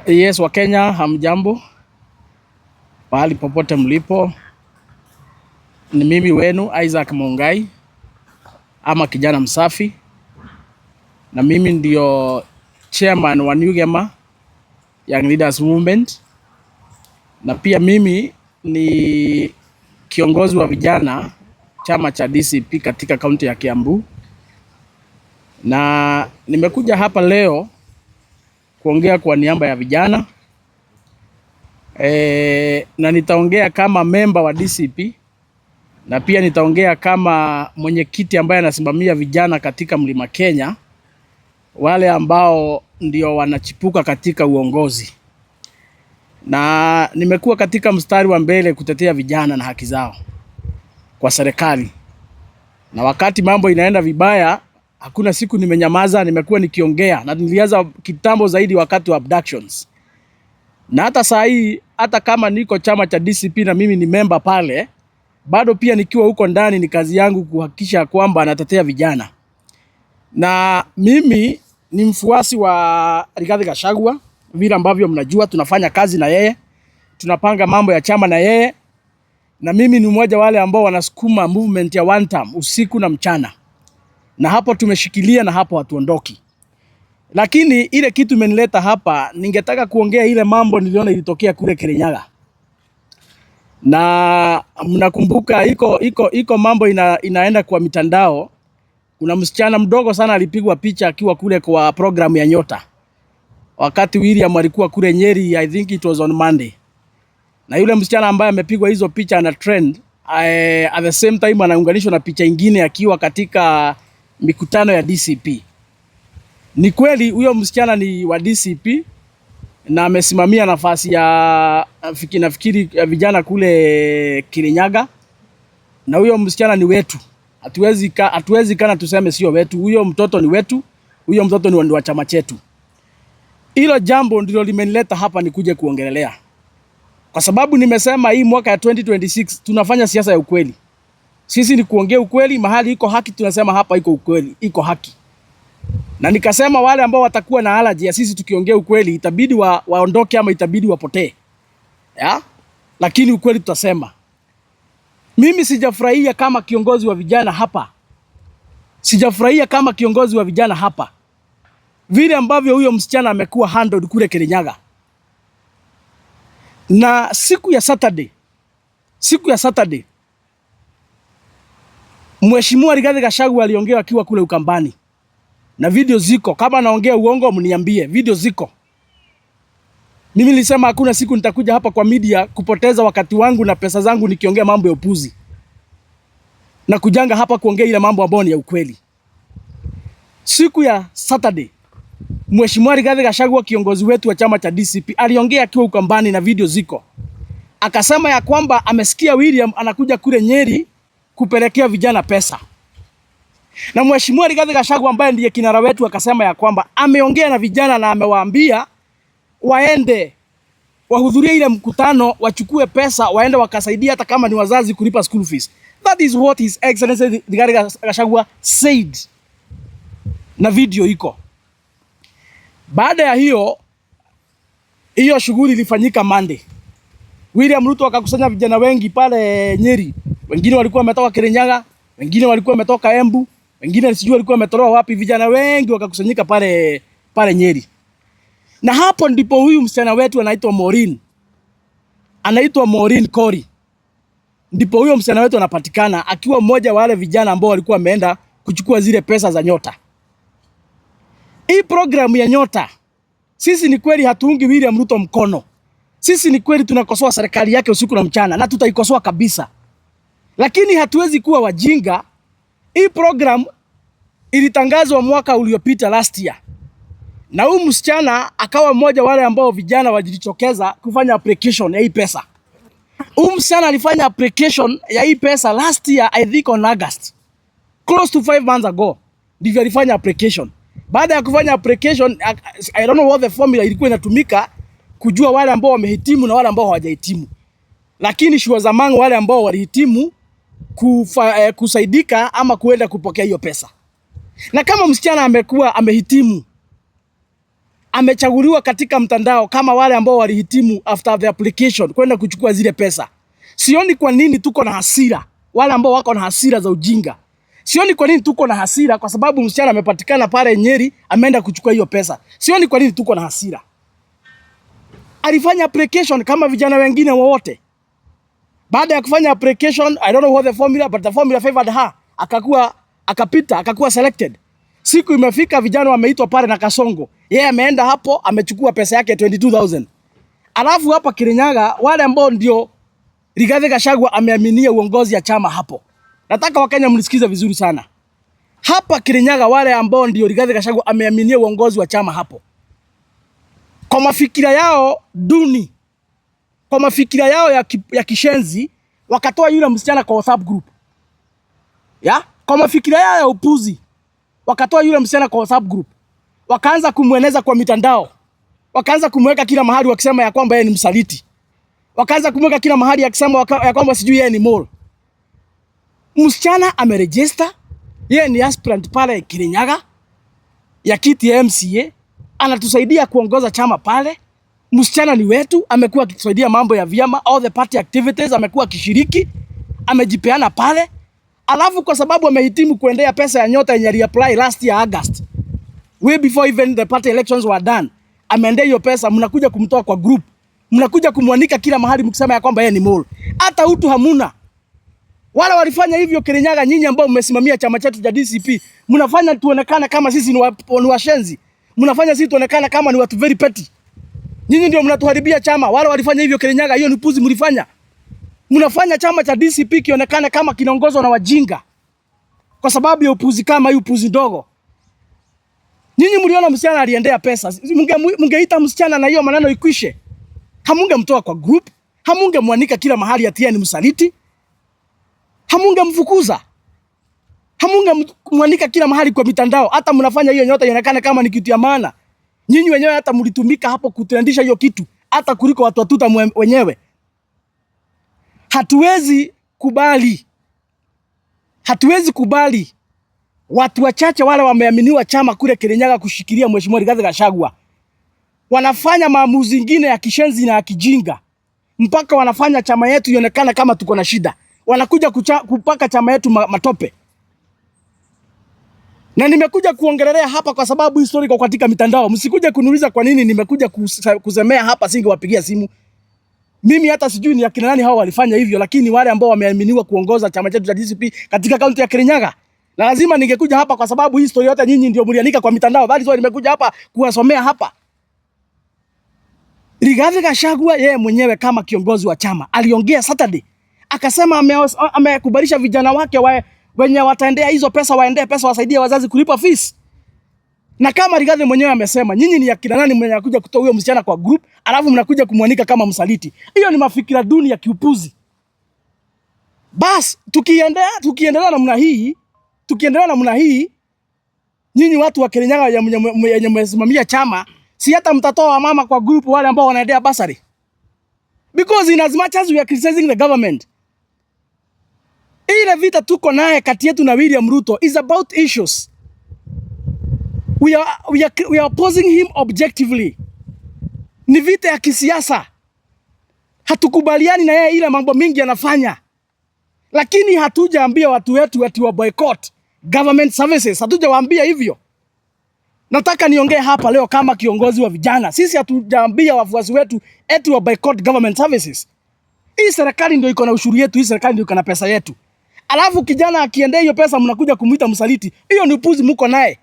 Yes, Wakenya hamjambo, pahali popote mlipo, ni mimi wenu Isaac Mungai ama kijana msafi, na mimi ndio chairman wa New Gema Young Leaders Movement, na pia mimi ni kiongozi wa vijana chama cha DCP katika kaunti ya Kiambu, na nimekuja hapa leo kuongea kwa niaba ya vijana na nitaongea kama memba wa DCP na pia nitaongea kama mwenyekiti ambaye anasimamia vijana katika Mlima Kenya, wale ambao ndio wanachipuka katika uongozi, na nimekuwa katika mstari wa mbele kutetea vijana na haki zao kwa serikali, na wakati mambo inaenda vibaya, hakuna siku nimenyamaza, nimekuwa nikiongea, na nilianza kitambo zaidi wakati wa abductions na hata saa hii, hata kama niko chama cha DCP na mimi ni memba pale, bado pia nikiwa huko ndani ni kazi yangu kuhakikisha kwamba natetea vijana, na mimi ni mfuasi wa Rigathi Gachagua. Vile ambavyo mnajua, tunafanya kazi na yeye, tunapanga mambo ya chama na yeye, na mimi ni mmoja wale ambao wanasukuma movement ya one term usiku na mchana, na hapo tumeshikilia na hapo hatuondoki. Lakini ile kitu imenileta hapa, ningetaka kuongea ile mambo niliona ilitokea kule Kirinyaga na mnakumbuka iko mambo inaenda kwa mitandao. Kuna msichana mdogo sana alipigwa picha akiwa kule kwa program ya Nyota wakati William alikuwa kule Nyeri, I think it was on Monday, na yule msichana ambaye amepigwa hizo picha ana trend at the same time anaunganishwa na picha ingine akiwa katika mikutano ya DCP. Ni kweli huyo msichana ni wa DCP na amesimamia nafasi ya nafikiri ya vijana kule Kirinyaga, na huyo msichana ni wetu. Hatuwezi kana tuseme sio wetu. Huyo mtoto ni wetu, huyo mtoto ni wa chama chetu. Hilo jambo ndilo limenileta hapa nikuje kuongelelea, kwa sababu nimesema hii mwaka ya 2026 tunafanya siasa ya ukweli. Sisi ni kuongea ukweli, mahali iko haki tunasema hapa iko ukweli, iko haki. Na nikasema wale ambao watakuwa na allergy ya sisi tukiongea ukweli itabidi waondoke ama itabidi wapotee. Ya? Lakini ukweli tutasema. Mimi sijafurahia kama kiongozi wa vijana hapa. Sijafurahia kama kiongozi wa vijana hapa vile ambavyo huyo msichana amekuwa handled kule Kirinyaga. Na siku ya Saturday Mheshimiwa Rigathi Gachagua aliongea akiwa kule Ukambani, na video ziko. Kama naongea uongo mniambie, video ziko. Mimi nilisema hakuna siku nitakuja hapa kwa media kupoteza wakati wangu na pesa zangu nikiongea mambo ya upuzi, na kujanga hapa kuongea ile mambo ambayo ni ya ukweli. Siku ya Saturday Mheshimiwa Rigathi Gachagua, kiongozi wetu wa chama cha DCP, aliongea akiwa Ukambani na video ziko. Akasema ya kwamba amesikia William anakuja kule Nyeri kupelekea vijana pesa. Na Mheshimiwa Rigathi Gachagua ambaye ndiye kinara wetu akasema ya kwamba ameongea na vijana na amewaambia waende wahudhurie ile mkutano, wachukue pesa waende wakasaidia hata kama ni wazazi kulipa school fees. That is what His Excellency Rigathi Gachagua said, na video iko. Baada ya hiyo hiyo shughuli ilifanyika Monday. William Ruto akakusanya vijana wengi pale Nyeri, wengine walikuwa wametoka Kirinyaga, wengine walikuwa wametoka Embu, wengine sijui walikuwa wametolewa wapi. Vijana wengi wakakusanyika pale pale Nyeri, na hapo ndipo huyu msichana wetu anaitwa Maureen, anaitwa Maureen Kori, ndipo huyo msichana wetu anapatikana akiwa mmoja wa wale vijana ambao walikuwa wameenda kuchukua zile pesa za Nyota. Hii programu ya Nyota, sisi ni kweli hatuungi William Ruto mkono. Sisi ni kweli tunakosoa serikali yake usiku na mchana na tutaikosoa kabisa, lakini hatuwezi kuwa wajinga. Hii program ilitangazwa mwaka uliopita, last year, na huyu msichana akawa mmoja wale ambao vijana walijitokeza kufanya application ya hii pesa. Huyu msichana alifanya application ya hii pesa last year, I think on August, close to 5 months ago ndivyo alifanya application. Baada ya kufanya application, I don't know what the formula ilikuwa inatumika kujua wale ambao wamehitimu na wale ambao hawajahitimu, lakini she was among wale ambao walihitimu kusaidika ama kuenda kupokea hiyo pesa. Na kama msichana amekuwa amehitimu Amechaguliwa katika mtandao kama wale ambao walihitimu after the application kwenda kuchukua zile pesa. Sioni kwa nini tuko na hasira, wale ambao wako na hasira za ujinga. Sioni kwa nini tuko na hasira kwa sababu msichana amepatikana pale Nyeri ameenda kuchukua hiyo pesa. Sioni kwa nini tuko na hasira. Alifanya application kama vijana wengine wowote. Baada ya kufanya application, I don't know what the formula, but the formula favored her. Akakuwa akapita, akakuwa selected. Siku imefika, vijana wameitwa pale na Kasongo. Yeye ameenda hapo, amechukua pesa yake 22,000. Alafu hapa Kirinyaga wale ambao ndio Rigathi Gachagua ameaminia uongozi ya chama hapo. Nataka Wakenya mnisikize vizuri sana. Hapa Kirinyaga wale ambao ndio Rigathi Gachagua ameaminia uongozi wa chama hapo, kwa mafikira yao duni, kwa mafikira yao ya kishenzi, wakatoa yule msichana kwa WhatsApp group ya? Kwa mafikira yao ya upuzi wakatoa yule msichana kwa WhatsApp group, wakaanza kumweneza kwa mitandao, wakaanza kumweka kila mahali wakisema ya kwamba yeye ni msaliti, wakaanza kumweka kila mahali akisema ya kwamba sijui yeye ni mole. Msichana ameregister, yeye ni aspirant pale Kirinyaga ya kiti ya MCA, anatusaidia kuongoza chama pale. Msichana ni wetu, amekuwa akitusaidia mambo ya vyama, all the party activities amekuwa akishiriki, amejipeana pale. Alafu kwa sababu amehitimu kuendea pesa ya Nyota yenye aliapply last year August, way before even the party elections were done, ameendea hiyo pesa, mnakuja kumtoa kwa group, mnakuja kumwanika kila mahali mkisema ya kwamba yeye ni mole. Hata utu hamuna. Wale walifanya hivyo Kirinyaga, nyinyi ambao mmesimamia chama chetu cha DCP, mnafanya tuonekane kama sisi ni washenzi, mnafanya sisi tuonekane kama ni watu very petty. Nyinyi ndio mnatuharibia chama. Wale walifanya hivyo Kirinyaga, hiyo ni puzi mlifanya. Mnafanya chama cha DCP kionekane kama kinaongozwa na wajinga kwa sababu ya upuzi kama hii, upuzi ndogo. Nyinyi mliona msichana aliendea pesa, mungeita msichana na hiyo maneno ikwishe. Hamungemtoa kwa group, hamungemwanika kila mahali ati yeye ni msaliti, hamungemfukuza, hamungemwanika kila mahali kwa mitandao. Hata mnafanya hiyo Nyota ionekane kama ni kitu ya maana. Nyinyi wenyewe hata mlitumika hapo kutrendisha hiyo kitu hata kuliko watu wa tuta wenyewe. Hatuwezi kubali, hatuwezi kubali watu wachache wale wameaminiwa chama kule Kirinyaga kushikilia Mheshimiwa Rigathi Gachagua wanafanya maamuzi ingine ya kishenzi na ya kijinga, mpaka wanafanya chama yetu ionekane kama tuko na shida. Wanakuja kupaka chama yetu matope. Na nimekuja kuongelelea hapa kwa sababu hii story iko katika mitandao. Msikuje kuniuliza kwa nini nimekuja kusemea hapa, singewapigia simu. Mimi hata sijui ni akina nani hao walifanya hivyo, lakini wale ambao wameaminiwa kuongoza chama chetu cha DCP katika kaunti ya Kirinyaga. Na lazima ningekuja hapa kwa sababu hii story yote nyinyi ndio mliandika kwa mitandao. That is why nimekuja hapa kuwasomea hapa. Rigathi Gachagua yeye mwenyewe kama kiongozi wa chama aliongea Saturday, akasema amekubalisha vijana wake wenye wataendea hizo pesa waendee pesa wasaidie wazazi kulipa fees. Na kama Rigathi mwenyewe amesema, nyinyi ni akina nani mwenye kuja kutoa huyo msichana kwa group, alafu mnakuja kumwanika kama msaliti? Hiyo ni mafikira duni ya kiupuzi. Bas, tukiendelea namna hii, tukiendelea namna hii, nyinyi watu wa Kirinyaga yenye mmesimamia chama, si hata mtatoa wamama kwa group wale ambao wanaendea bursary. Because in as much as we are criticizing the government, ile vita tuko naye kati yetu na William Ruto is about issues. We are opposing him objectively. Ni vita ya kisiasa. Hatukubaliani na yeye ile mambo mingi anafanya. Lakini hatujaambia watu wetu ati wa boycott government services. Hatujawaambia hivyo. Nataka niongee hapa leo kama kiongozi wa vijana. Sisi hatujaambia wafuasi wetu eti wa boycott government services. Hii serikali ndio iko na ushuru yetu, hii serikali ndio iko na pesa yetu. Alafu kijana akiendea hiyo pesa mnakuja kumuita msaliti. Hiyo ni upuzi mko naye.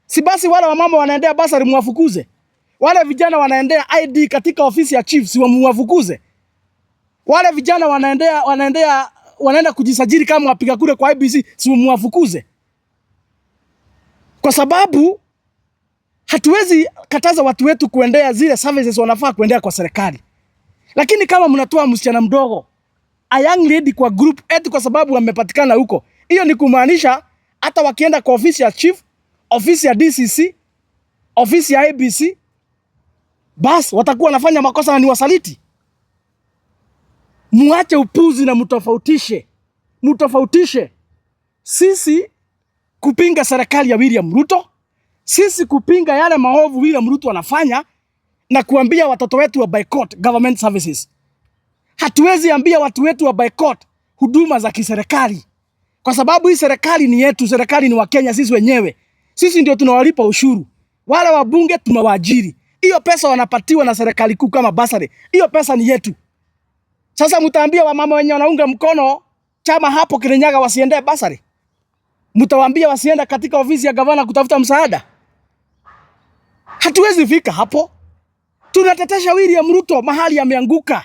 Si basi wale wamama wanaendea bursary mwafukuze. Wale vijana wanaendea ID katika ofisi ya chief si muwafukuze. Wale vijana wanaendea wanaenda kujisajili kama wapiga kura kwa IEBC si muwafukuze. Kwa sababu hatuwezi kataza watu wetu kuendea zile services wanafaa kuendea kwa serikali. Lakini kama mnatoa msichana mdogo, a young lady kwa group eti kwa sababu wamepatikana huko, hiyo ni kumaanisha hata wakienda kwa ofisi ya chief, ofisi ya DCC, ofisi ya IEBC, bas watakuwa wanafanya makosa na ni wasaliti. Muache upuzi na mtofautishe, mtofautishe sisi kupinga serikali ya William Ruto, Sisi kupinga yale maovu William Ruto anafanya na kuambia watoto wetu wa boycott government services. Hatuwezi ambia watu wetu wa boycott huduma za kiserikali, kwa sababu hii serikali ni yetu, serikali ni Wakenya sisi wenyewe. Sisi ndio tunawalipa ushuru, wale wabunge tumewaajiri. Hiyo pesa wanapatiwa na serikali kuu kama bursary, hiyo pesa ni yetu. Sasa mtaambia wamama wenye wanaunga mkono chama hapo Kirinyaga wasiende bursary? Mtawaambia wasiende katika ofisi ya gavana kutafuta msaada? Hatuwezi fika hapo. Tunatetesha William Ruto mahali ameanguka,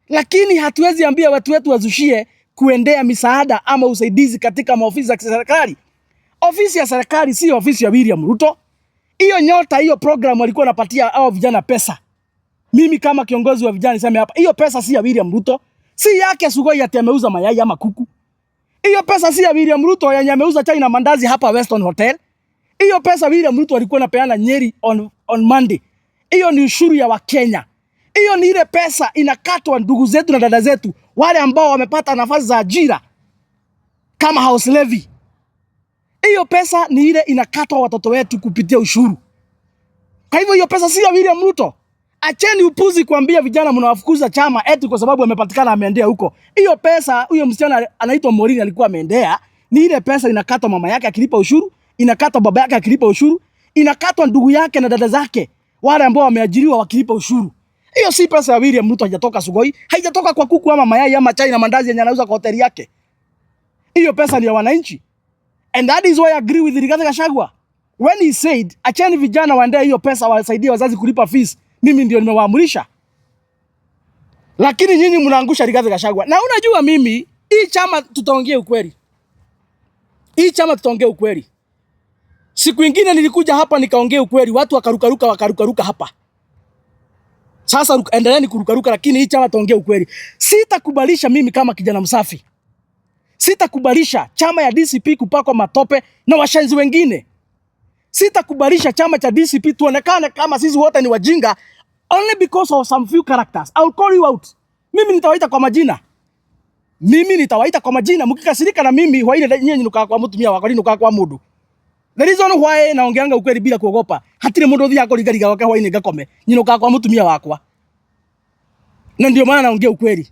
lakini hatuwezi ambia watu wetu wazushie kuendea misaada ama usaidizi katika maofisi ya serikali. Ofisi ya serikali si ofisi ya William Ruto. Hiyo Nyota, hiyo program walikuwa wanapatia hao vijana pesa. Mimi kama kiongozi wa vijana niseme hapa, hiyo pesa si ya William Ruto, si yake Sugoi ati ameuza mayai ama kuku. Hiyo pesa si ya William Ruto yenye ameuza chai na mandazi hapa Weston Hotel. Hiyo pesa William Ruto alikuwa anapeana Nyeri on Monday. Hiyo ni ushuru ya Wakenya. Hiyo ni ile pesa inakatwa ndugu zetu na dada zetu wale ambao wamepata nafasi za ajira kama house levy. Hiyo pesa ni ile inakatwa watoto wetu kupitia ushuru. Kwa hivyo hiyo pesa si ya William Ruto. Acheni upuzi kuambia vijana mnawafukuza chama eti kwa sababu amepatikana ameendea huko. Hiyo pesa huyo msichana anaitwa Maureen alikuwa ameendea, ni ile pesa inakatwa mama yake akilipa ushuru, inakatwa baba yake akilipa ushuru, inakatwa ndugu yake na dada zake wale ambao wameajiriwa wakilipa ushuru. Hiyo si pesa ya William Ruto, haijatoka Sugoi, haijatoka kwa kuku ama mayai ama chai na mandazi yenye anauza kwa hoteli yake. Hiyo pesa ni ya wananchi. And that is why I agree with Rigathi Gachagua. When he said, acheni vijana waendee hiyo pesa wasaidie wazazi kulipa fees, mimi ndio nimewaamurisha. Lakini nyinyi mnaangusha Rigathi Gachagua. Na unajua mimi, hii chama tutaongea ukweli. Hii chama tutaongea ukweli. Siku ingine nilikuja hapa nikaongea ukweli, watu wakarukaruka wakarukaruka hapa. Sasa endeleeni kurukaruka, lakini hii chama tutaongea ukweli. Sitakubalisha mimi kama kijana msafi. Sitakubalisha chama ya DCP kupakwa matope na washenzi wengine. Sitakubalisha chama cha DCP tuonekane kama sisi wote ni wajinga only because of some few characters. I'll call you out. Mimi nitawaita kwa majina. Mimi nitawaita kwa majina. Mkikasirika na mimi hwaine nyinyi nukaa kwa mutumia wakwa nukaa kwa mundu. The reason why naongeanga ukweli bila kuogopa. Hatire mundu uthiaga kurigariga gwake hwaine ngakome. Nyinukaa kwa mutumia wakwa. Na ndio maana naongea ukweli.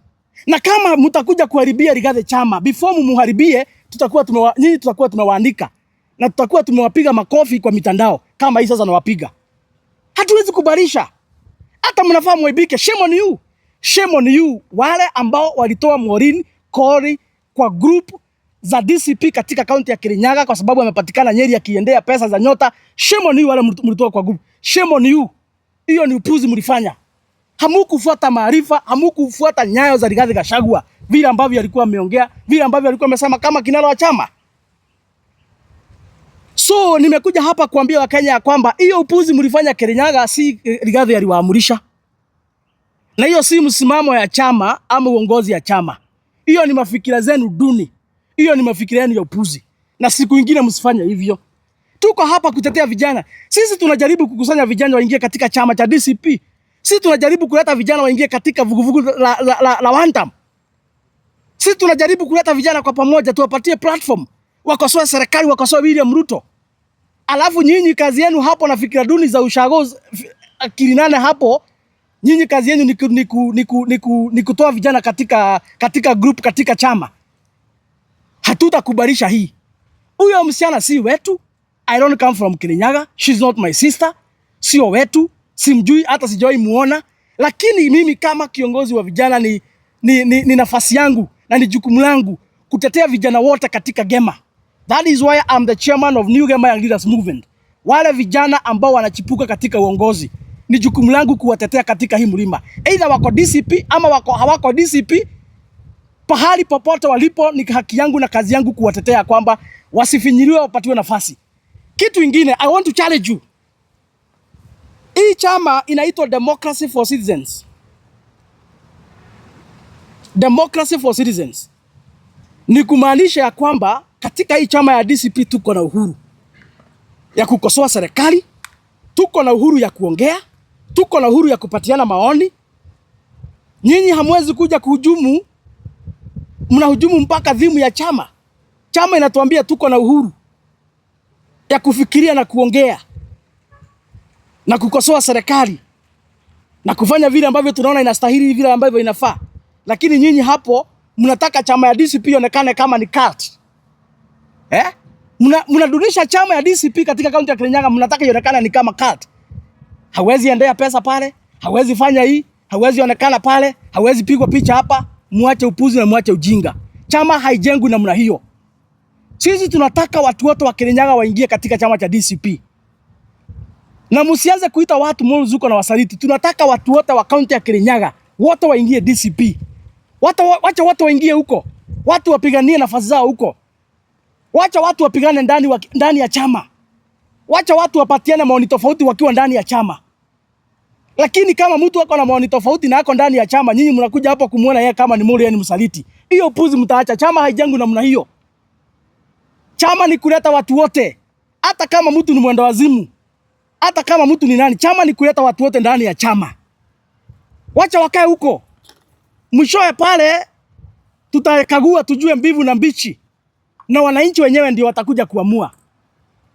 Na kama mtakuja kuharibia Rigathi chama, before mumuharibie, tutakuwa tumewa, nyinyi tutakuwa tumewaanika na tutakuwa tumewapiga makofi kwa mitandao kama hii sasa nawapiga. Hatuwezi kubalisha. Hata mnafaa mwaibike. Shame on you. Shame on you. Wale ambao walitoa Maureen Kori kwa group za DCP katika kaunti ya Kirinyaga kwa sababu amepatikana Nyeri akiendea pesa za Nyota. Shame on you wale mlitoa kwa group. Shame on you. Hiyo ni upuzi mlifanya. Hamukufuata maarifa, hamukufuata nyayo za Rigathi Gachagua vile ambavyo alikuwa ameongea, vile ambavyo alikuwa amesema kama kinara wa chama. So nimekuja hapa kuambia Wakenya ya kwamba hiyo upuzi mlifanya Kirinyaga si Rigathi aliwaamurisha. Na hiyo si msimamo ya chama ama uongozi ya chama. Hiyo ni mafikira zenu duni. Hiyo ni mafikira yenu ya upuzi. Na siku ingine msifanye hivyo. Tuko hapa kutetea vijana. Sisi tunajaribu kukusanya vijana waingie katika chama cha DCP. Sisi tunajaribu kuleta vijana waingie katika vuguvugu la one term. Sisi tunajaribu kuleta vijana kwa pamoja, tuwapatie platform, wakosoe serikali, wakosoe William Ruto. Alafu nyinyi kazi yenu hapo na fikira duni za ushago akili nane hapo, nyinyi kazi yenu ni kutoa vijana katika group, katika chama. Hatutakubalisha hii. Huyo msichana si wetu. I don't come from Kirinyaga. She's not my sister. Sio wetu, simjui hata sijawahi muona, lakini mimi kama kiongozi wa vijana ni nafasi yangu na ni jukumu langu kutetea vijana wote katika Gema. That is why I'm the chairman of New Gema Young Leaders Movement. Wale vijana ambao wanachipuka katika uongozi ni jukumu langu kuwatetea katika hii mlima, either wako DCP ama wako hawako DCP, pahali popote walipo, ni haki yangu na kazi yangu kuwatetea kwamba wasifinyiliwe, wapatiwe nafasi. Kitu ingine, I want to challenge you. Hii chama inaitwa Democracy for Citizens. Democracy for Citizens ni kumaanisha ya kwamba katika hii chama ya DCP tuko na uhuru ya kukosoa serikali, tuko na uhuru ya kuongea, tuko na uhuru ya kupatiana maoni. Nyinyi hamwezi kuja kuhujumu, mnahujumu mpaka theme ya chama. Chama inatuambia tuko na uhuru ya kufikiria na kuongea. na kukosoa serikali na kufanya vile ambavyo tunaona inastahili, vile ambavyo inafaa. Lakini nyinyi hapo mnataka chama ya DCP ionekane kama ni cult. Eh? Mnadunisha chama ya DCP katika kaunti ya Kirinyaga, mnataka ionekane ni kama cult. Hawezi endea pesa pale, hawezi fanya hii, hawezi onekana pale, hawezi pigwa picha hapa. Muache upuzi na muache ujinga. Chama haijengwi namna hiyo. Sisi tunataka watu wote wa Kirinyaga waingie katika chama cha DCP. Na msianze kuita watu mzuko na wasaliti. Tunataka watu wote wa kaunti ya Kirinyaga wote waingie DCP. Watu, wacha watu waingie huko. Watu wapiganie nafasi zao huko. Wacha watu wapigane ndani ya chama. Wacha watu wapatiane maoni tofauti wakiwa ndani ya chama. Lakini kama mtu ako na maoni tofauti na ako ndani ya chama, nyinyi mnakuja hapo kumuona yeye kama ni mori, yeye ni msaliti. Hiyo upuzi mtaacha. Chama haijengwi namna hiyo. Chama ni kuleta watu wote. Hata kama mtu ni mwenda wazimu, hata kama mtu ni nani, chama ni kuleta watu wote ndani ya chama. Wacha wakae huko. Mwishowe pale tutakagua tujue mbivu na mbichi, na wananchi wenyewe ndio watakuja kuamua.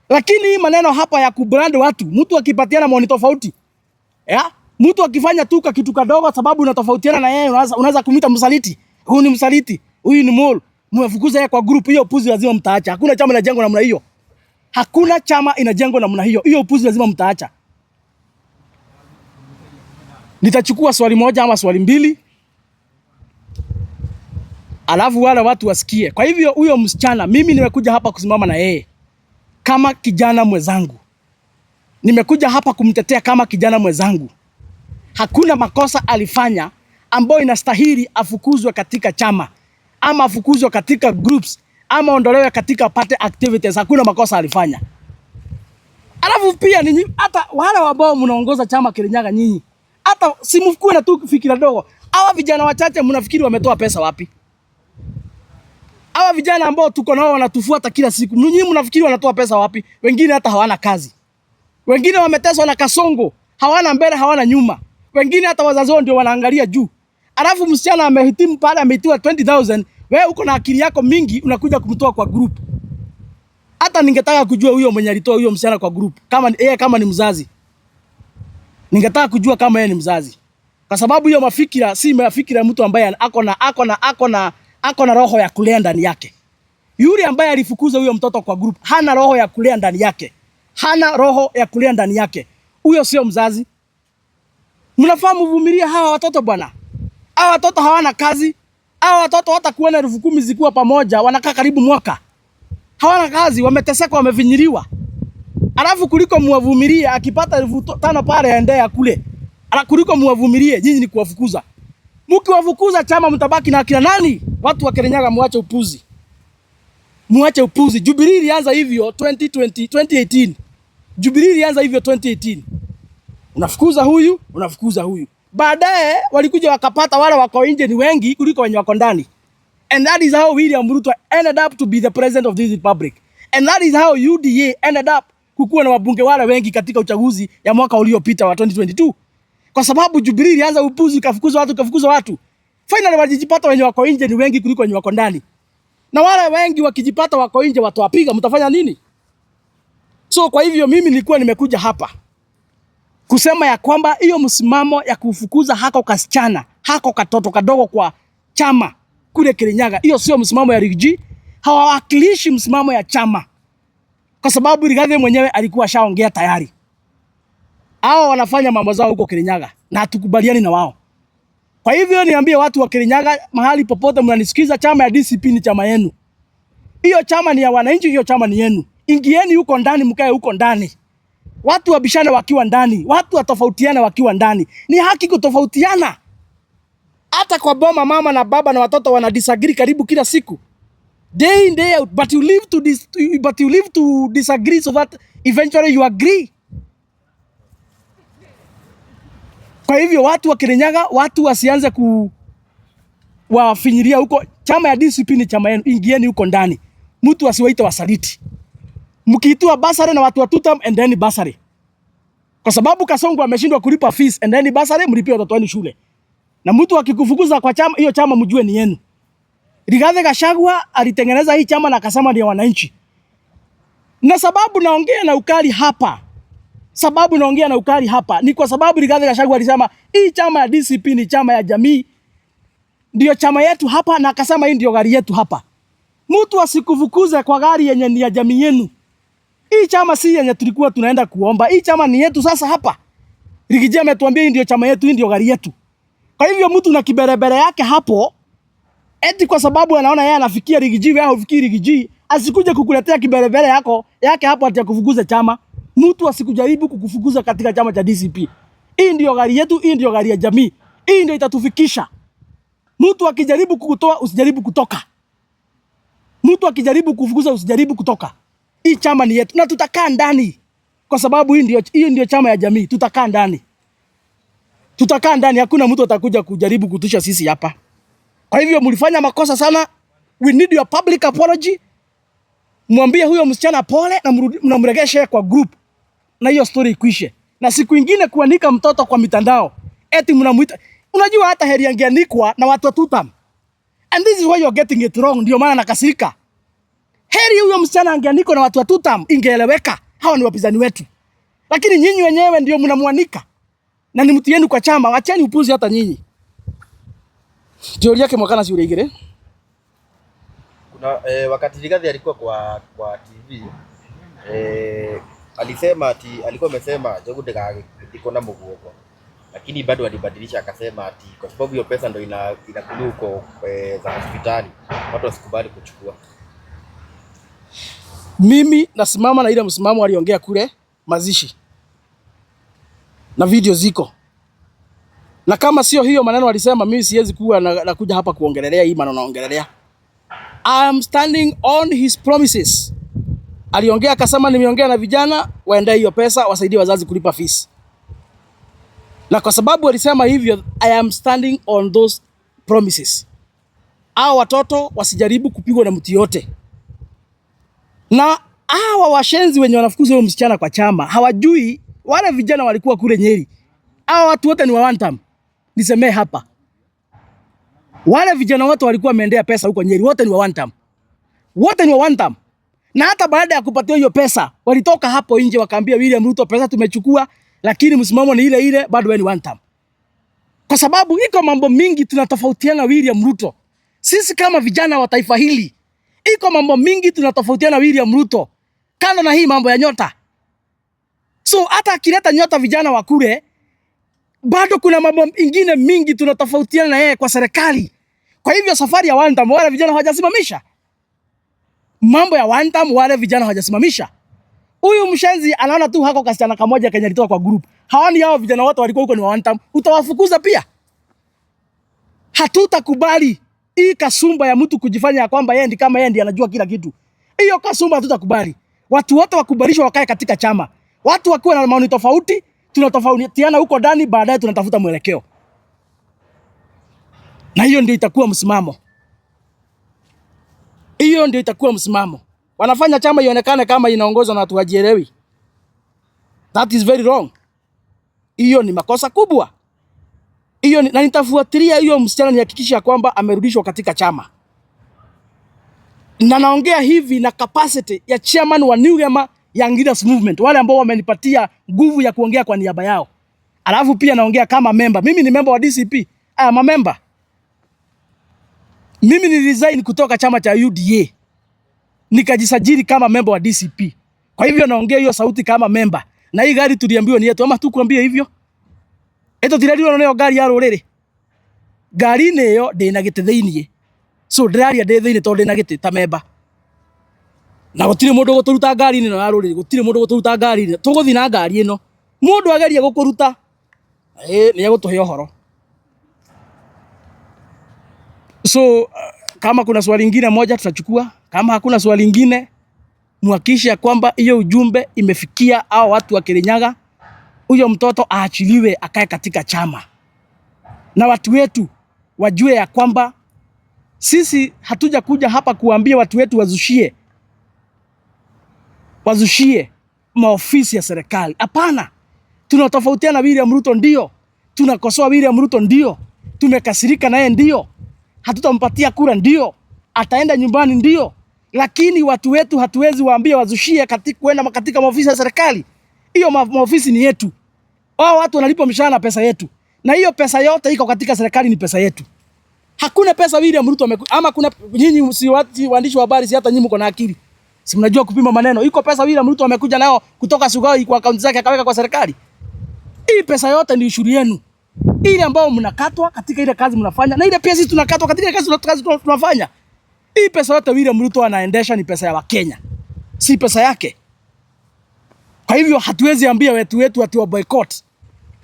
Lakini hii maneno hapa ya kubrand watu, mtu akipatiana maoni tofauti, ya? Mtu akifanya tu kitu kadogo sababu unatofautiana na yeye, unaweza kumuita msaliti. Huyu ni msaliti, huyu ni mole. Mmefukuza yeye kwa group hiyo, upuzi lazima mtaacha. Hakuna chama inajengwa namna hiyo. Hakuna chama inajengwa namna hiyo. Hiyo upuzi lazima mtaacha. Nitachukua swali moja ama swali mbili, alafu wale watu wasikie. Kwa hivyo huyo msichana, mimi nimekuja hapa kusimama na yeye kama kijana mwenzangu. Nimekuja hapa kumtetea kama kijana mwenzangu. Hakuna makosa alifanya ambayo inastahili afukuzwe katika chama ama afukuzwe katika groups ama ondolewe katika party activities. Hakuna makosa alifanya. Alafu pia ninyi, hata wale ambao mnaongoza chama Kirinyaga, nyinyi hata simfukue na tu fikira dogo. Hawa vijana wachache mnafikiri wametoa pesa wapi? Hawa vijana ambao tuko nao wanatufuata kila siku, nyinyi mnafikiri wanatoa pesa wapi? Wengine hata hawana kazi, wengine wameteswa na kasongo, hawana mbele, hawana nyuma, wengine hata wazazi wao ndio wanaangalia juu. Alafu msichana amehitimu pale, ameitiwa 20,000, wewe uko na akili yako mingi unakuja kumtoa kwa group. Hata ningetaka kujua huyo mwenye alitoa huyo msichana kwa group, kama yeye kama ni mzazi, ningetaka kujua kama yeye ni mzazi, kwa sababu hiyo mafikira si mafikira ya mtu ambaye ako na roho ya kulea ndani yake. Yule ambaye alifukuza huyo mtoto kwa group hana roho ya kulea ndani yake, hana roho ya kulea ndani yake. Huyo sio mzazi. Mnafaa mvumilie hawa watoto bwana. Hawa watoto hawana kazi. Hawa watoto hata kuona 10,000 zikiwa pamoja wanakaa karibu mwaka, hawana kazi, wameteseka, wamevinyiliwa. Alafu kuliko muwavumilie, akipata 5,000 pale aendea kule. Ala, kuliko muwavumilie, nyinyi ni kuwafukuza. Mkiwafukuza chama mtabaki na akina nani? Watu wa Kirinyaga, muache upuzi. Muache upuzi. Jubilee ilianza hivyo 2020, 2018. Jubilee ilianza hivyo 2018. Unafukuza huyu, unafukuza huyu. Baadaye walikuja wakapata wale wako nje ni wengi kuliko wenye wako ndani. And that is how William Ruto ended up to be the president of this republic. And that is how UDA ended up kukuwa na wabunge wale wengi katika uchaguzi ya mwaka uliopita wa 2022. Kwa sababu Jubilee ilianza upuzi, ikafukuza watu, ikafukuza watu. Finally walijipata wenye wako nje ni wengi kuliko wenye wako ndani. Na wale wengi wakijipata wako nje watawapiga, mtafanya nini? So kwa hivyo mimi nilikuwa nimekuja hapa kusema ya kwamba hiyo msimamo ya kufukuza hako kasichana, hako katoto kadogo kwa chama kule Kirinyaga, hiyo sio msimamo ya Riggy G. Hawawakilishi msimamo ya chama, kwa sababu Rigathi mwenyewe alikuwa ashaongea tayari. Hao wanafanya mambo zao huko Kirinyaga na hatukubaliani na wao. Kwa hivyo niambie watu wa Kirinyaga, mahali popote mnanisikiza, chama ya DCP ni chama yenu. Hiyo chama ni ya wananchi, hiyo chama ni yenu. Ingieni huko ndani, mkae huko ndani. Watu wabishane wakiwa ndani, watu watofautiane wakiwa ndani. Ni haki kutofautiana. Hata kwa boma, mama na baba na watoto wana disagree karibu kila siku, day in day out, but you live to disagree so that eventually you agree. Kwa hivyo watu wa Kirinyaga, watu wasianze ku wafinyiria huko. Chama ya DCP ni chama yenu, ingieni huko ndani, mtu asiwaite wasaliti. Mkiitwa bursary na watu wa tutam, endeni bursary, kwa sababu Kasongo ameshindwa kulipa fees, endeni bursary, mlipie watoto wenu shule. Na mtu akikufukuza kwa chama hiyo, chama mjue ni yenu. Rigathi Gachagua alitengeneza hii chama na akasema ni ya wananchi, na sababu naongea na ukali hapa Sababu naongea na ukali hapa ni kwa sababu Rigathi Gachagua alisema hii chama ya DCP ni chama ya jamii, ndio chama yetu hapa, na akasema hii ndio gari yetu hapa. Mtu asikufukuze kwa gari yenye ni ya jamii yenu. Hii chama si yenye tulikuwa tunaenda kuomba. Hii chama ni yetu sasa hapa. Riggy G ametuambia hii ndio chama yetu, hii ndio gari yetu. Kwa hivyo mtu na kiberebere yake hapo, eti kwa sababu anaona yeye anafikia Riggy G, wewe haufikii Riggy G, asikuje kukuletea kiberebere yake hapo ati akufukuze chama. Mtu asikujaribu kukufukuza katika chama cha DCP. Hii ndio gari yetu, hii ndio gari ya jamii. Hii ndio itatufikisha. Mtu akijaribu kukutoa usijaribu kutoka. Mtu akijaribu kufukuza usijaribu kutoka. Hii chama ni yetu na tutakaa ndani, kwa sababu hii ndio chama ya jamii. Tutakaa ndani, tutakaa ndani. Hakuna mtu atakuja kujaribu kutisha sisi hapa. Kwa hivyo mlifanya makosa sana. We need your public apology. Mwambie huyo msichana pole na mregeshe kwa group, na hiyo story ikwishe. Na siku ingine kuanika mtoto kwa mitandao eti mnamuita, unajua hata heri angeanikwa na watu wa tutam. And this is why you're getting it wrong. Ndio maana nakasirika. Heri huyo msichana angeanikwa na watu wa tutam, ingeeleweka. Hawa ni wapinzani wetu. Lakini nyinyi wenyewe ndio mnamwanika na ni mtu yenu kwa chama. Wacheni upuzi hata nyinyi. Teori yake mwakana si ule. Kuna wakati Rigathi alikuwa kwa TV, alisema ati alikuwa amesema Njogu ndagagĩthikwo na mũguongo, lakini bado alibadilisha akasema ati kwa sababu hiyo pesa ndo inakuliwa huko za hospitali, watu wasikubali kuchukua. Mimi nasimama na ile msimamo aliongea kule mazishi, na video ziko, na kama sio hiyo maneno alisema, mimi siwezi kuwa nakuja hapa kuongelelea hii maneno naongelelea. I am standing on his promises. Aliongea akasema, nimeongea na vijana waendee hiyo pesa wasaidie wazazi kulipa fees, na kwa sababu alisema hivyo, I am standing on those promises. Hao watoto wasijaribu kupigwa na mtu yote, na hawa washenzi wenye wanafukuza huyo msichana kwa chama hawajui wale vijana walikuwa kule Nyeri. Hawa watu wote ni wa one term. Nisemee hapa, wale vijana wote walikuwa wameendea pesa huko Nyeri, wote ni wa one term, wote ni wa one term. Na hata baada ya kupatiwa hiyo pesa walitoka hapo nje wakaambia William Ruto, pesa tumechukua, lakini msimamo ni ile ile, bado wewe ni one term. Kwa sababu iko mambo mingi tunatofautiana William Ruto. Sisi kama vijana wa taifa hili, iko mambo mingi tunatofautiana William Ruto, kando na hii mambo ya nyota. So hata akileta nyota vijana wa kule, bado kuna mambo ingine mingi tunatofautiana na yeye kwa serikali. Kwa hivyo safari ya one term wale vijana hawajasimamisha. Mambo ya one term wale vijana hawajasimamisha. Huyu mshenzi anaona tu hako kasichana kamoja kenye alitoka kwa group. Hawani hao vijana wote walikuwa huko ni wa one term. Utawafukuza pia? Hatutakubali hii kasumba ya mtu kujifanya ya kwamba yeye ndi kama yeye ndiye anajua kila kitu. Hiyo kasumba hatutakubali. Watu wote wakubalishwa wakae katika chama. Watu wakiwa na maoni tofauti, tunatofautiana huko ndani, baadaye tunatafuta mwelekeo. Na hiyo ndio itakuwa msimamo. Hiyo ndio itakuwa msimamo. Wanafanya chama ionekane kama inaongozwa na watu wajielewi. That is very wrong. Hiyo ni makosa kubwa. Hiyo na nitafuatilia hiyo msichana nihakikisha kwamba amerudishwa katika chama. Na naongea hivi na capacity ya chairman wa New Gema Young Leaders Movement, wale ambao wamenipatia nguvu ya kuongea kwa niaba yao. Alafu pia naongea kama member. Mimi ni member wa DCP. I am a member. Mimi ni resign kutoka chama cha UDA nikajisajili kama member wa DCP. Kwa hivyo naongea hiyo sauti kama member. Na hii gari tuliambiwa ni yetu, ama tukwambie hivyo? Eto tirariwa nayo ngari ya rũrĩrĩ. Ngari-inĩ ĩyo ndĩna gĩtĩ thĩiniĩ. So ndĩraria ndĩ thĩiniĩ tondũ ndĩna gĩtĩ ta member. Na gũtirĩ mũndũ ũgũtũruta ngari-inĩ ĩno ya rũrĩrĩ, gũtirĩ mũndũ ũgũtũruta ngari-inĩ. Tũgũthiĩ na ngari ĩno. Mũndũ ageria gũkũruta, nĩ egũtũhe ũhoro. So kama kuna swali lingine moja tutachukua. Kama hakuna swali lingine, muhakikishe ya kwamba hiyo ujumbe imefikia hao watu wa Kirinyaga. Huyo mtoto aachiliwe akae katika chama, na watu wetu wajue ya kwamba sisi hatuja kuja hapa kuambia watu wetu wazushie maofisi ya serikali. Hapana, tunatofautiana na William Ruto ndio, tunakosoa William Ruto ndio, tumekasirika naye ndio, hatutampatia kura ndio, ataenda nyumbani ndio, lakini watu wetu hatuwezi waambia wazushie katika kwenda katika maofisi ya serikali. Hiyo maofisi ni yetu. Wao watu wanalipwa mshahara na pesa yetu, na hiyo pesa yote iko katika serikali, ni pesa yetu. Hakuna pesa William Ruto ama kuna nyinyi, si watu waandishi wa habari, si hata nyinyi mko na akili, si mnajua kupima maneno. Iko pesa William Ruto amekuja nao kutoka Sugoi kwa akaunti zake akaweka kwa serikali. Hii pesa yote ni ushuru yenu, ile ambayo mnakatwa katika ile kazi mnafanya, na ile pia sisi tunakatwa katika ile kazi tunafanya. Hii pesa yote William Ruto anaendesha ni pesa ya Wakenya, si pesa yake. Kwa hivyo hatuwezi ambia wetu wetu ati wa boycott,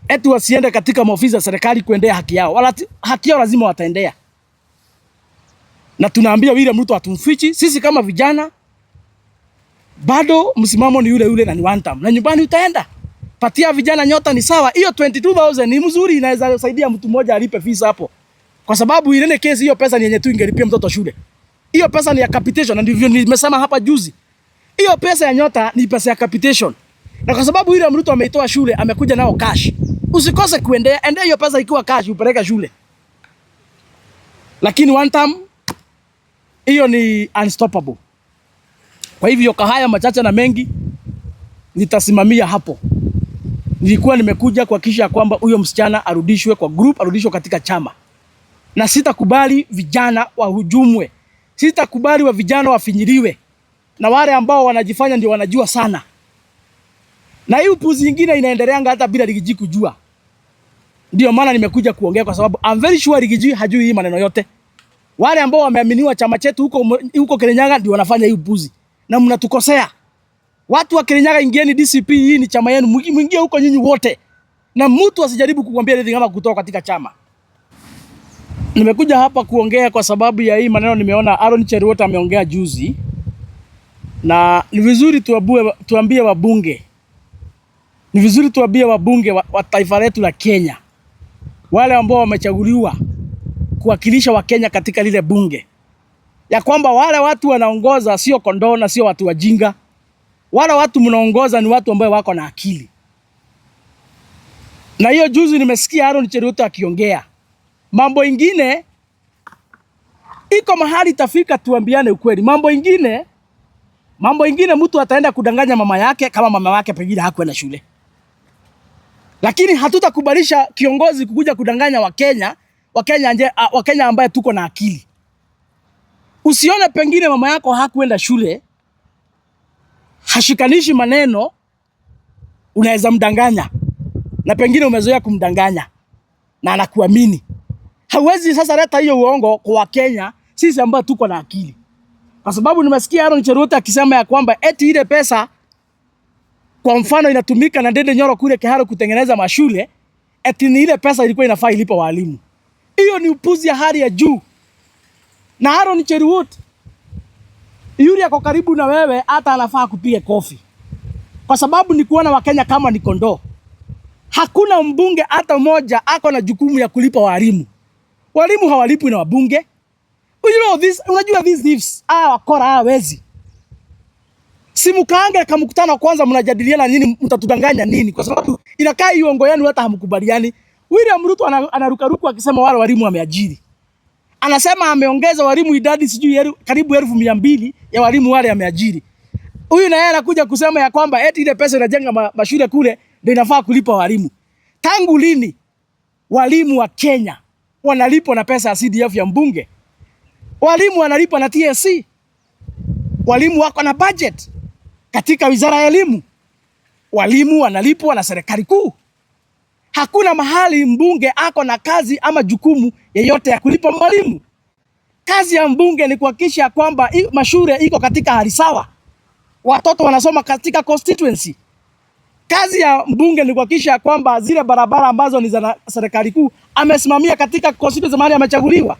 eti wasiende katika maofisi ya serikali kuendea haki yao. Wala haki yao lazima wataendea. Na tunaambia William Ruto hatumfichi. Sisi kama vijana bado msimamo ni yule yule na ni one term. Na nyumbani utaenda. Patia vijana Nyota ni sawa. Hiyo 22,000 ni mzuri, inaweza saidia mtu mmoja alipe fees hapo. Kwa sababu ile kesi hiyo pesa ni yenye tu ingelipia mtoto shule. Hiyo pesa ni ya capitation, na ndivyo nimesema hapa juzi. Hiyo pesa ya Nyota ni pesa ya capitation. Na kwa sababu William Ruto ameitoa shule, amekuja nao cash. Usikose kuendea, endea hiyo pesa ikiwa cash upeleke shule. Lakini one term hiyo ni unstoppable. Kwa hivyo kwa haya machache na mengi nitasimamia hapo. Nilikuwa nimekuja kuhakikisha kwamba huyo msichana arudishwe kwa group, arudishwe katika chama. Na sitakubali vijana wahujumwe. Sitakubali wa vijana wafinyiliwe. Na wale ambao wanajifanya ndio wanajua sana. Na hii upuzi nyingine inaendeleanga hata bila Riggy G kujua. Ndio maana nimekuja kuongea kwa sababu I'm very sure Riggy G hajui hii maneno yote. Wale ambao wameaminiwa chama chetu huko huko Kirinyaga ndio wanafanya hii upuzi. Na mnatukosea. Watu wa Kirinyaga, ingieni DCP, hii ni chama yenu. Mwingie huko nyinyi wote. Na mtu asijaribu kukwambia anything kama kutoka katika chama. Nimekuja hapa kuongea kwa sababu ya hii maneno nimeona Aaron Cheruiyot ameongea juzi. Na ni vizuri tuambie wabunge. Ni vizuri tuambie wabunge wa taifa letu la Kenya. Wale ambao wamechaguliwa kuwakilisha Wakenya katika lile bunge. Ya kwamba wale watu wanaongoza sio kondoo na sio watu wajinga. Wale watu mnaongoza ni watu ambao wako na akili. Na hiyo juzi nimesikia Aaron Cheruiyot akiongea. Mambo ingine iko mahali tafika tuambiane ukweli. Mambo ingine mtu ataenda kudanganya mama yake kama mama yake pengine hakwenda shule. Lakini hatutakubalisha kiongozi kukuja kudanganya Wakenya ambaye tuko na akili. Usione pengine mama yako hakuenda shule, hashikanishi maneno, unaweza mdanganya. Na pengine umezoea kumdanganya na anakuamini. Hauwezi sasa leta hiyo uongo kwa Wakenya sisi ambao tuko na akili. Kwa sababu nimesikia Aaron Cheruiyot akisema ya kwamba eti ile pesa kwa mfano inatumika na Ndindi Nyoro kule Kiharu kutengeneza mashule, eti ni ile pesa ilikuwa inafaa ilipe walimu. Hiyo ni upuzi ya hali ya juu. Na Aaron Cheruiyot yule ako karibu na wewe, hata anafaa kupiga kofi. Kwa sababu ni kuona Wakenya kama ni kondoo. Hakuna mbunge hata mmoja ako na jukumu ya kulipa walimu. Walimu hawalipwi na wabunge. You know this, unajua these thieves, wakora, wezi. Si mkaange kama mkutano kwanza mnajadiliana nini, mtatudanganya nini? Kwa sababu inakaa hiyo uongo yenu hata hamkubaliani. William Ruto anarukaruka akisema wale walimu wameajiri. Anasema ameongeza walimu idadi sijui karibu 200,000 ya walimu wale ameajiri. Huyu na yeye anakuja kusema ya kwamba eti ile pesa inajenga mashule kule ndio inafaa kulipa walimu. Tangu lini walimu wa Kenya wanalipwa na pesa ya CDF ya mbunge? Walimu wanalipwa na TSC. Walimu wako na budget katika wizara ya elimu. Walimu wanalipwa na serikali kuu. Hakuna mahali mbunge ako na kazi ama jukumu yeyote ya kulipa mwalimu. Kazi ya mbunge ni kuhakikisha kwamba mashule iko katika hali sawa, watoto wanasoma katika constituency. Kazi ya mbunge ni kuhakikisha kwamba zile barabara ambazo ni za serikali kuu amesimamia katika constituency mahali amechaguliwa.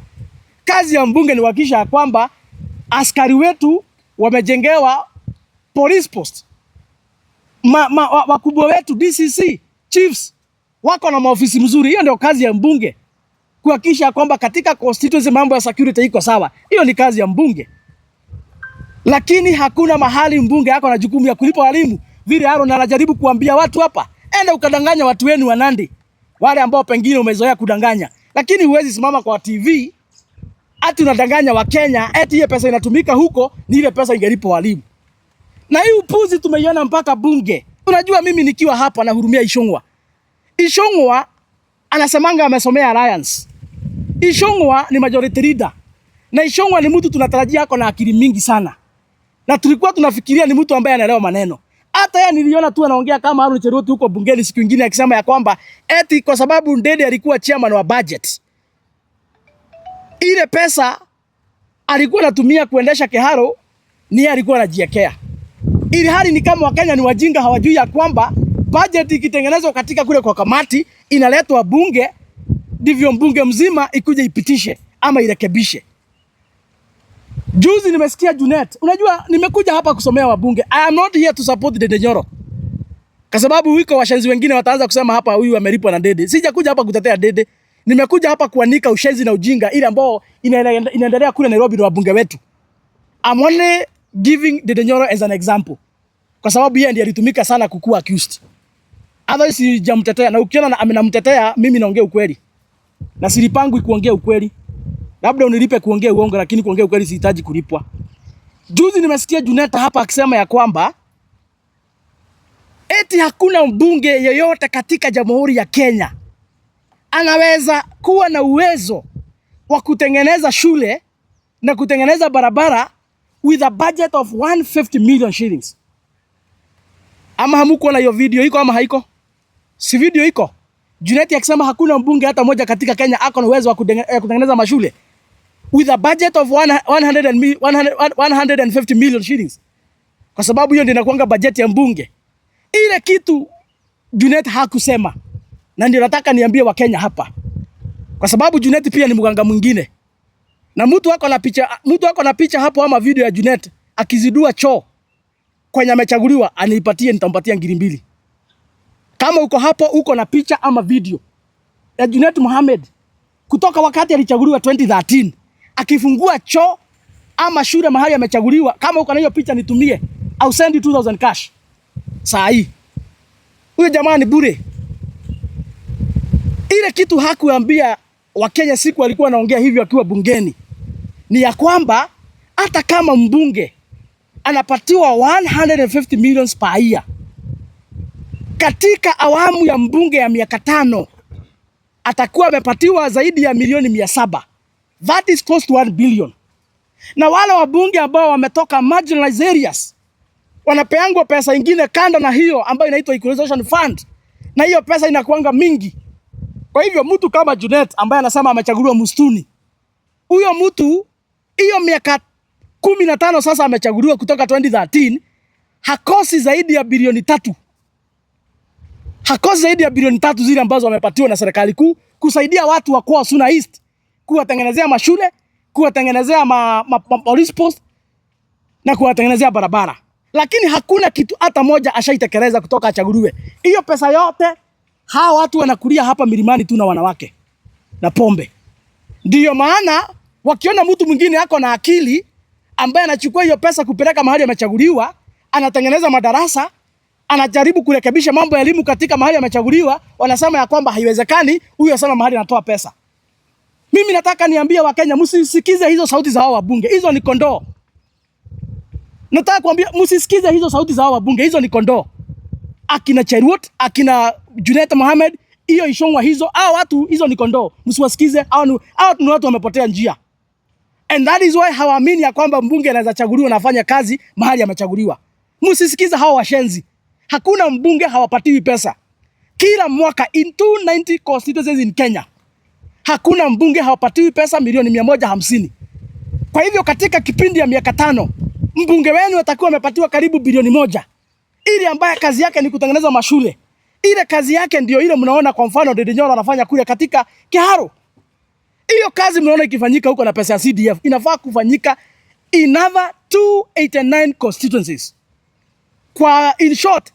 Kazi ya mbunge ni kuhakikisha kwamba askari wetu wamejengewa police post. Wakubwa wetu DCC, chiefs wako na maofisi mzuri. Hiyo ndio kazi ya mbunge, kuhakikisha kwamba katika constituency mambo ya security iko sawa. Hiyo ni kazi ya mbunge, lakini hakuna mahali mbunge ako na jukumu ya kulipa walimu. Vile Aaron anajaribu kuambia watu hapa, enda ukadanganya watu wenu wa Nandi, wale ambao pengine umezoea kudanganya, lakini huwezi simama kwa TV ati unadanganya Wakenya eti ile pesa inatumika huko ni ile pesa ingelipwa walimu. Na hii upuzi tumeiona mpaka bunge. Unajua mimi nikiwa hapa nahurumia Ichung'wah. Ichung'wah anasemanga amesomea Alliance. Ichung'wah ni majority leader. Na Ichung'wah ni mtu tunatarajia ako na akili mingi sana. Na tulikuwa tunafikiria ni mtu ambaye anaelewa maneno. Hata yeye niliona tu anaongea kama Aaron Cheruiyot huko bungeni siku nyingine akisema ya kwamba eti kwa sababu Ndindi alikuwa chairman wa budget, ile pesa alikuwa anatumia kuendesha Kiharu ni yeye alikuwa anajiekea. Ili hali ni kama Wakenya ni wajinga, hawajui ya kwamba budget ikitengenezwa katika kule kwa kamati inaletwa bunge, ndivyo mbunge mzima ikuje ipitishe ama irekebishe. Juzi nimesikia Junet. Unajua nimekuja hapa kusomea wabunge. I am not here to support Ndindi Nyoro. Kwa sababu wiko washenzi wengine wataanza kusema hapa huyu amelipwa na Ndindi. Sijakuja hapa kutetea Ndindi. Nimekuja hapa kuanika ushenzi na ujinga ile ambao inaendelea kule Nairobi na wabunge wetu. I'm only giving Ndindi Nyoro as an example. Kwa sababu yeye ndiye alitumika sana kukua accused. Otherwise sijamtetea, na ukiona amenamtetea mimi naongea ukweli. Na silipangwi kuongea ukweli. Labda unilipe kuongea uongo, lakini kuongea ukweli sihitaji kulipwa. Juzi nimesikia Juneta hapa akisema ya kwamba eti hakuna mbunge yeyote katika Jamhuri ya Kenya anaweza kuwa na uwezo wa kutengeneza shule na kutengeneza barabara with a budget of 150 million shillings. Ama hamukuona hiyo video iko ama haiko? Si video iko? Junet akisema hakuna mbunge hata moja katika Kenya ako na uwezo wa kutengeneza mashule with a budget of 150 million shillings. Kwa sababu hiyo ndio inakuanga bajeti ya mbunge. Ile kitu Junet hakusema, na ndio nataka niambie Wakenya hapa, kwa sababu Junet pia ni mganga mwingine, na mtu ako na picha hapo ama video ya Junet akizindua choo kwenye amechaguliwa, anipatie, nitampatia ngiri mbili. Kama uko hapo uko na picha ama video ya Junet Mohamed kutoka wakati alichaguliwa 2013 akifungua choo ama shule mahali amechaguliwa, kama uko na hiyo picha nitumie, au send you 2000 cash saa hii. Huyo jamaa ni bure. Ile kitu hakuambia Wakenya siku alikuwa anaongea hivyo akiwa bungeni ni ya kwamba hata kama mbunge anapatiwa 150 millions per year katika awamu ya mbunge ya miaka 5 atakuwa amepatiwa zaidi ya milioni 700. That is close to 1 billion. Na wale wabunge ambao wametoka marginalized areas wanapeangwa pesa ingine kando na hiyo ambayo inaitwa equalization fund, na hiyo pesa inakuanga mingi. Kwa hivyo mtu kama Junet ambaye anasema amechaguliwa msituni, huyo mtu hiyo miaka 15 sasa amechaguliwa kutoka 2013, hakosi zaidi ya bilioni 3. Hakosi zaidi ya bilioni 3 zile ambazo wamepatiwa na serikali kuu kusaidia watu wa kwa Suna East, kuwatengenezea mashule, kuwatengenezea ma police post na kuwatengenezea barabara. Lakini hakuna kitu hata moja ashaitekeleza kutoka achaguliwe. Hiyo pesa yote hawa watu wanakulia hapa milimani tu na wanawake na pombe. Ndiyo maana wakiona mtu mwingine ako na akili ambaye anachukua hiyo pesa kupeleka mahali amechaguliwa, anatengeneza madarasa, anajaribu kurekebisha mambo ya elimu katika mahali amechaguliwa, wanasema ya kwamba haiwezekani, huyu asema mahali anatoa pesa. Mimi nataka niambie Wakenya, msisikize hizo sauti za hao wabunge, hizo ni kondoo. Nataka kuambia msisikize hizo sauti za hao wabunge, hizo ni kondoo. Akina Cheruiyot, akina Junet Mohamed, hiyo Ichung'wah hizo, hao watu hizo ni kondoo. Msiwasikize, hao ni watu wamepotea njia. And that is why hawaamini ya kwamba mbunge anaweza chaguliwa na afanya kazi mahali amechaguliwa. Msisikize hao washenzi. Hakuna mbunge hawapatiwi pesa. Kila mwaka in 290 constituencies in Kenya, hakuna mbunge hawapatiwi pesa milioni 150. Kwa hivyo katika kipindi ya miaka 5 mbunge wenu atakuwa amepatiwa karibu bilioni 1, ili ambaye kazi yake ni kutengeneza mashule. Ile kazi yake ndio ile mnaona kwa mfano Ndindi Nyoro anafanya kule katika Kiharu. Hiyo kazi mnaona ikifanyika huko na pesa ya CDF inafaa kufanyika in other 289 constituencies. Kwa in short,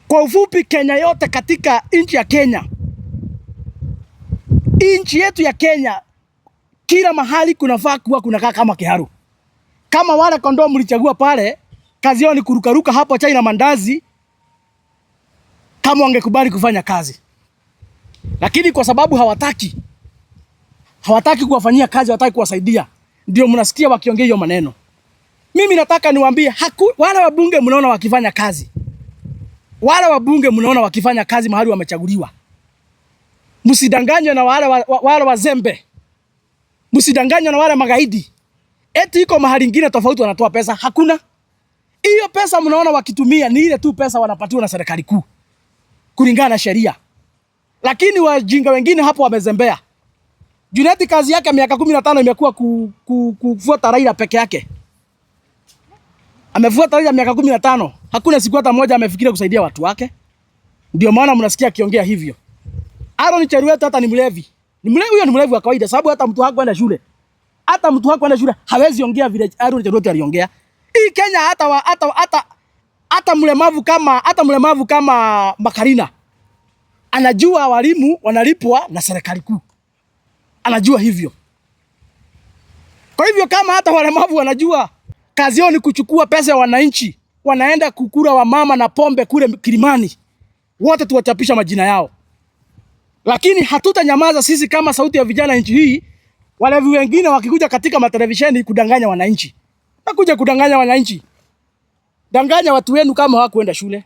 kwa ufupi, Kenya yote katika nchi ya Kenya, nchi yetu ya Kenya, kila mahali kunafaa kuwa kunakaa kama Kiharu. Kama wale kondoo mlichagua pale, kazi yao ni kurukaruka hapo chai na mandazi, kama wangekubali kufanya kazi. Lakini kwa sababu hawataki kuwafanyia kazi, hawataki kuwasaidia, ndio mnasikia wakiongea hiyo maneno. Mimi nataka niwaambie, wale wabunge mnaona wakifanya kazi, Wale wabunge mnaona wakifanya kazi mahali wamechaguliwa, msidanganywe na wale wazembe, msidanganywe na wale magaidi eti iko mahali ingine tofauti wanatoa pesa. Hakuna. Hiyo pesa mnaona wakitumia ni ile tu pesa wanapatiwa na serikali kuu kulingana na sheria, lakini wajinga wengine hapo wamezembea. Junet kazi yake miaka 15 imekuwa kufuata Raila peke yake. Amefuata Raila miaka 15. Hakuna siku hata moja amefikiria kusaidia watu wake. Ndio maana mnasikia akiongea hivyo. Aaron Cheruiyot hata ni mlevi. Ni mlevi, huyo ni mlevi wa kawaida sababu hata mtu hakwenda shule. Hata mtu hakwenda shule hawezi ongea vile Aaron Cheruiyot aliongea. Hii Kenya hata wa, hata hata hata mlemavu kama hata mlemavu kama Makarina anajua walimu wanalipwa na serikali kuu. Anajua hivyo. Kwa hivyo kama hata walemavu wanajua kazi yao ni kuchukua pesa ya wananchi, wanaenda kukura wamama na pombe kule Kilimani, wote tuwachapisha majina yao. Lakini hatutanyamaza sisi kama sauti ya vijana nchi hii, walevi wengine wakikuja katika matelevisheni kudanganya wananchi. Nakuja kudanganya wananchi. Danganya watu wenu kama hawakuenda shule.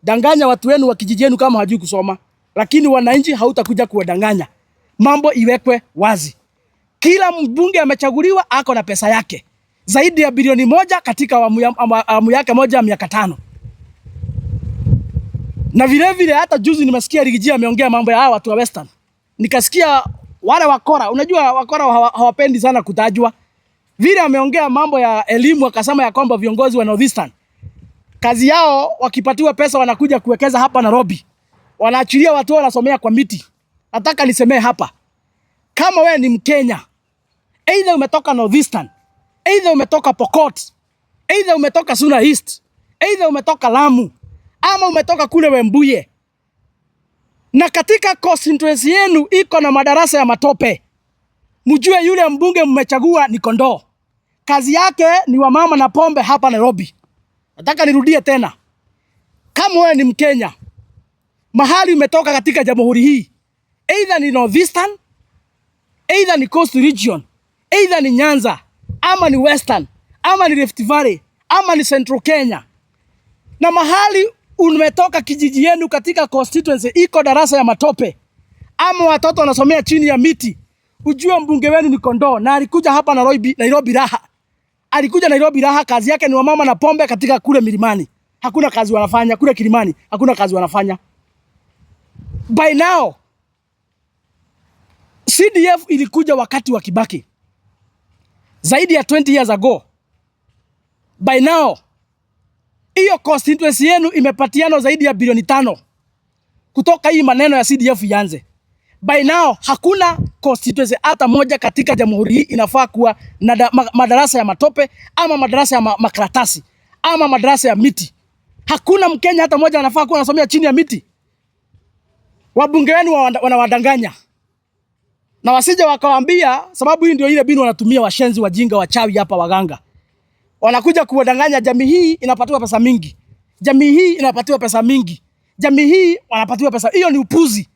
Danganya watu wenu wa kijiji yenu kama hawajui kusoma. Lakini wananchi hautakuja kuwadanganya. Mambo iwekwe wazi. Kila mbunge amechaguliwa ako na pesa yake zaidi ya bilioni 1 katika awamu yake moja ya miaka 5. Na vile vile hata juzi nimesikia Riggy G ameongea mambo ya hawa watu wa Western. Nikasikia wale wakora, unajua wakora hawapendi sana kutajwa. Vile ameongea mambo ya elimu akasema ya kwamba viongozi wa Northeastern kazi yao wakipatiwa pesa wanakuja kuwekeza hapa Nairobi. Wanaachilia watu wanasomea kwa miti. Nataka nisemee hapa. Kama wewe ni Mkenya, either umetoka Northeastern, either umetoka Pokot, either umetoka Suna East, either umetoka Lamu, ama umetoka kule Wembuye, na katika constituency yenu iko na madarasa ya matope, mjue yule mbunge mmechagua ni kondoo. Kazi yake ni wamama na pombe hapa Nairobi. Nataka nirudie tena, kama wewe ni Mkenya, mahali umetoka katika jamhuri hii, either ni Northeastern, either ni Coast Region, either ni Nyanza, ama ni Western, ama ni Rift Valley, ama ni Central Kenya, na mahali umetoka kijiji yenu katika constituency iko darasa ya matope, ama watoto wanasomea chini ya miti, ujue mbunge wenu ni kondoo. Na alikuja hapa Nairobi, Nairobi raha. Alikuja Nairobi raha, kazi yake ni wamama na pombe katika kule milimani. Hakuna kazi wanafanya kule Kilimani, hakuna kazi wanafanya. By now CDF ilikuja wakati wa Kibaki zaidi ya 20 years ago. By now hiyo constituency yenu imepatiana zaidi ya bilioni 5 kutoka hii maneno ya CDF ianze. By now hakuna constituency hata moja katika jamhuri hii inafaa kuwa na madarasa ya matope ama madarasa ya makaratasi ama madarasa ya miti. Hakuna Mkenya hata moja anafaa kuwa anasomea chini ya miti. Wabunge wenu wanawadanganya na wasije wakawaambia, sababu hii ndio ile mbinu wanatumia washenzi, wajinga, wachawi hapa, waganga wanakuja kuwadanganya. Jamii hii inapatiwa pesa mingi, jamii hii inapatiwa pesa mingi, jamii hii wanapatiwa pesa. Hiyo ni upuzi.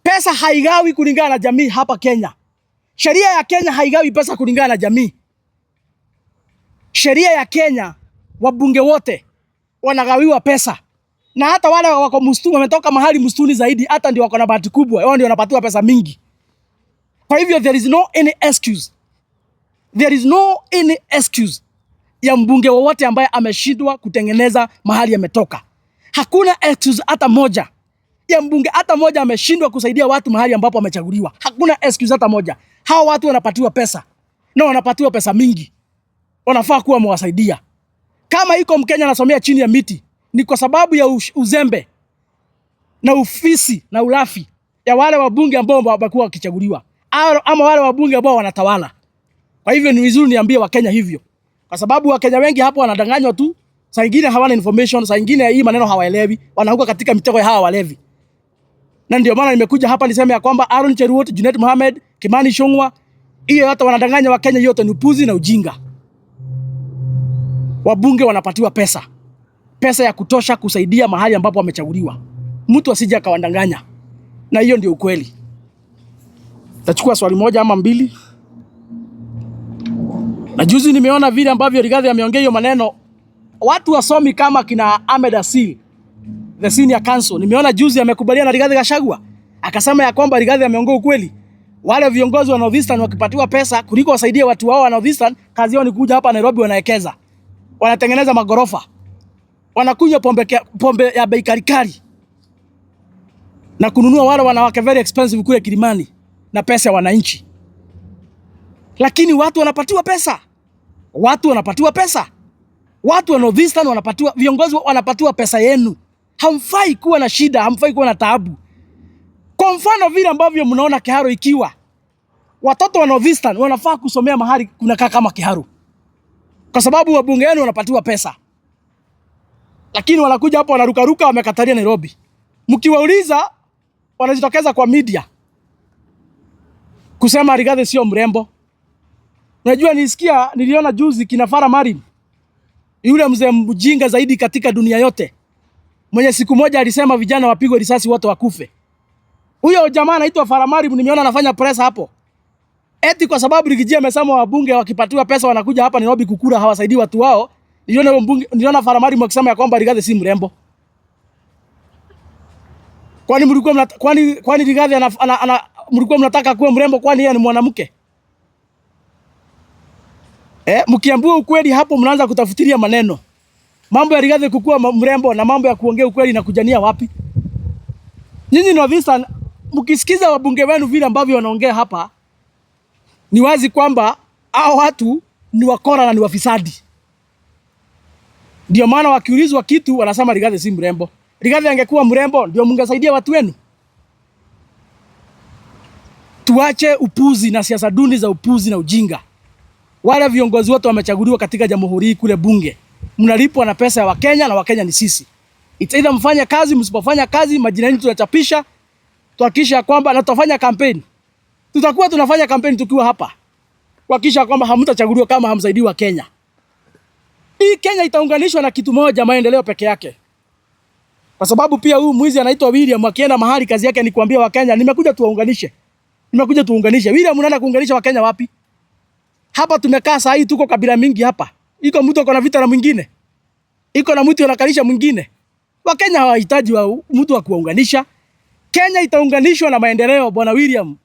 Pesa haigawi kulingana na jamii hapa Kenya. Sheria ya Kenya haigawi pesa kulingana na jamii. Sheria ya Kenya, wabunge wote wanagawiwa pesa, na hata wale wako msituni, wametoka mahali msituni zaidi, hata ndio wako na bahati kubwa, wao ndio wanapatiwa pesa mingi. Kwa hivyo there is no any excuse, there is no any excuse ya mbunge wowote ambaye ameshindwa kutengeneza mahali ametoka. Hakuna excuse hata moja ya mbunge hata moja ameshindwa kusaidia watu mahali ambapo amechaguliwa. Hakuna excuse hata moja. Hawa watu wanapatiwa pesa na wanapatiwa pesa mingi, wanafaa kuwa wamewasaidia. Kama iko Mkenya anasomea chini ya miti, ni kwa sababu ya uzembe na ufisi na ulafi ya wale wabunge ambao wamekuwa wakichaguliwa ama wale wabunge ambao wanatawala. Kwa hivyo ni vizuri niambie Wakenya hivyo, kwa sababu Wakenya wengi hapo wanadanganywa tu, saa ingine hawana information, saa ingine hii maneno hawaelewi, wanaanguka katika mitego ya hawa walevi. Na ndio maana nimekuja hapa niseme ya kwamba Aaron Cheruiyot, Junet Mohamed, Kimani Ichung'wah, hiyo yote wanadanganya Wakenya, yote ni upuzi na ujinga. Wabunge wanapatiwa pesa, pesa ya kutosha kusaidia mahali ambapo wamechaguliwa. Mtu asije akawadanganya, na hiyo ndio ukweli. Tachukua swali moja ama mbili. Na juzi nimeona vile ambavyo Rigathi ameongea hiyo maneno, watu wasomi kama kina Ahmed Asil the senior counsel. Nimeona juzi amekubaliana na Rigathi Gachagua. Akasema ya kwamba Rigathi ameongea ukweli. Wale viongozi wa Northeastern wakipatiwa pesa kuliko wasaidie watu wao wa Northeastern, kazi yao ni kuja hapa Nairobi wanaekeza. Wanatengeneza magorofa. Wanakunywa pombe ya bei kali na kununua wale wanawake very expensive kule Kilimani na pesa ya wananchi. Lakini watu wanapatiwa pesa. Watu wanapatiwa pesa. Watu wa Northeastern wanapatiwa, viongozi wanapatiwa pesa yenu. Hamfai kuwa na shida, hamfai kuwa na taabu. Kwa mfano vile ambavyo mnaona Kiharu ikiwa, watoto wa Northeastern wanafaa kusomea mahali kunakaa kama Kiharu, kwa sababu wabunge wenu wanapatiwa pesa, lakini wanakuja hapo wanarukaruka, wamekatalia Nairobi. Mkiwauliza wanajitokeza kwa media kusema Rigathi sio mrembo. Unajua, nilisikia, niliona juzi kina Farah Maalim, yule mzee mjinga zaidi katika dunia yote, mwenye siku moja alisema vijana wapigwe risasi wote wakufe. Huyo jamaa anaitwa Farah Maalim, nimeona anafanya press hapo. Eti kwa sababu Riggy G amesema wabunge wakipatiwa pesa wanakuja hapa Nairobi kukula, hawasaidii watu wao. Niliona huyo mbunge, niliona Farah Maalim akisema ya kwamba Rigathi si mrembo. Kwani mlikuwa mnata, kwani Rigathi ana mlikuwa mnataka kuwa mrembo kwani yeye ni mwanamke? Mkiambiwa ukweli hapo mnaanza kutafutiria maneno. Mambo ya Rigathi kukua mrembo na mambo ya kuongea ukweli na kujania wapi? Nyinyi Northeastern mkisikiza wabunge wenu vile ambavyo wanaongea hapa, ni wazi kwamba hao watu ni wakora na ni wafisadi. Ndio maana wakiulizwa kitu wanasema Rigathi si mrembo. Rigathi angekuwa mrembo ndio mungesaidia watu wenu. Tuache upuzi na siasa duni za upuzi na ujinga. Wale viongozi wote wamechaguliwa katika jamhuri hii kule bunge, mnalipwa na pesa ya Wakenya na Wakenya ni sisi. It's either mfanye kazi, msipofanya kazi majina yenu tunachapisha, tuhakikisha kwamba na tutafanya kampeni. Tutakuwa tunafanya kampeni tukiwa hapa kuhakikisha kwamba hamtachaguliwa kama hamsaidii wa Kenya. Hii Kenya itaunganishwa na kitu moja, maendeleo peke yake. Kwa sababu pia huyu mwizi anaitwa William akienda mahali kazi yake ni kuambia Wakenya nimekuja tuwaunganishe. Nimekuja tuunganishe. William, unaenda kuunganisha Wakenya wapi? Hapa tumekaa saa hii tuko kabila mingi hapa. Iko mtu ako na vita na mwingine. Iko na mtu anakalisha mwingine. Wakenya hawahitaji wa mtu wa kuwaunganisha. Kenya itaunganishwa na maendeleo, Bwana William.